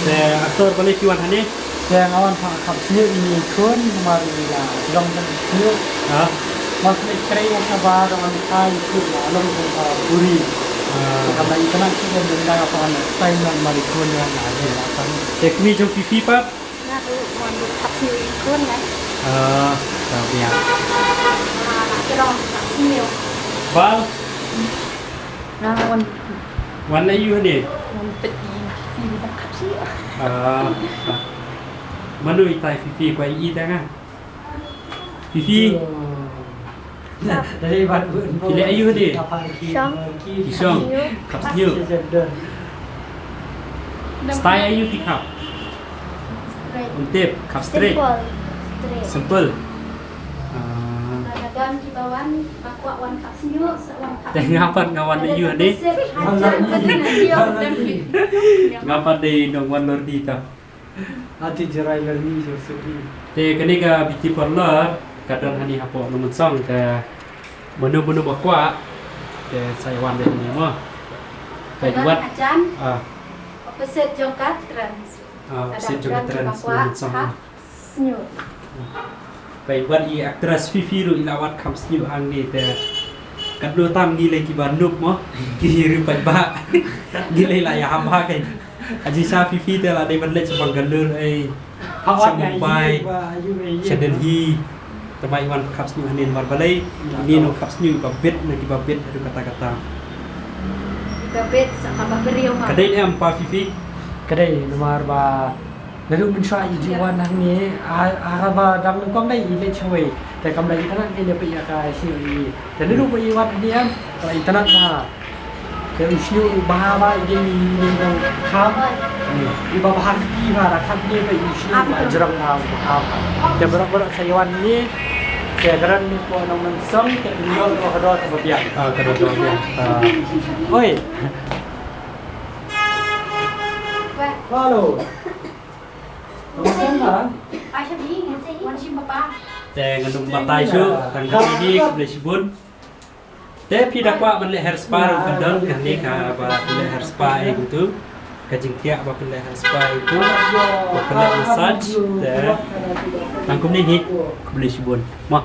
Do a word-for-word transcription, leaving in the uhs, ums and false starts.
Te actor balei phi wan hangne? Te nga wan ha khap sniew ïa i khun, namar i la jrong ka sniew. Ha? Mas ni krei ïa ka ba da wan kai khun la long ka ba buri. Ah. Ka ba i kana ki den den da ka wan style na mar i khun wan na ni la kan. Te kmie jong phi phi pat? Nga ruh wan ruh khap sniew ïa i khun na. Ah, ta biang. Ah, la jrong khap sniew. Bal? Nga wan Wan aiu hangne? Wan peit ïa i Fifi ba khap sniew. Ah, ah. Mano itai Fifi, kwah ïohi tang ah. Fifi. Phi leh aiu hangne? Shong. Phi shong. Khap sniew. Style aiu phi khap? Straight. Ym tip, khap straight. Simple. Straight. Simple. Ah. Lada don kiba wan ba kwah wan khap sniew, sa wan khap. Te nga pat nga wan aiu hangne? Nga pat dei nongwan lordi ta. Ati jerai lordi, so sudi. Te kane ka beauty parlour ka don hangne hapoh Nongmynsong, te mano mano ba kwah te sa ïa wan dei hangne mo. Ka don wan. Ajan. Ah. Opposite jong ka Trans. Ah, opposite jong ka Trans Nongmynsong. Khap sniew. Peit wat i actress Fifi ruh i la wad kham sniew hangne te. Katno tam ngi lei kiba noob mo. Ki ruh paidbah. Ngi lei la ïahap ha kai. Aji sha Fifi te la dei ban leit sha Bangalore ei. Sha Mumbai. Sha Delhi. Te ma i wan khap sniew hangne namar balei. Ine nong khap sniew iba bit na kiba bit haduh katta katta. Iba bit sa kaba briew ma. Ka dei ne em pa Fifi? Ka dei namar ba Naduh mynshuwa i ju wan hangne, ha, ha kaba dang nyngkong dei i leit shawei. Te kam da itynnad ngi leit peit ïa ka sniew i. Te naduh ba i wan hangne em, ka la itynnad bha. Te u sniew u bha bha i dei i nongdang kham. Hmm. I ba bha kti bha da kham ne ba i sniew ba jrong bha bha. Te baroh baroh sa ïa wan hangne. Te ka don ne ko Nongmynsong te u ïoh ko ka dor kaba biang. Ah, ka dor kaba biang. Ah. Oi. Hello. Te ngan ym batai shuh, tang kane hi, khublei shibun. Te phi da kwah ban leh hair spa ruh ka don kane kaba pynleh hair spa ei kumtu. Ka jingthiah ba pynleh hair spa ei kumtu. Ba pynleh massage te. Tang kumne hi, khublei shibun. Mo.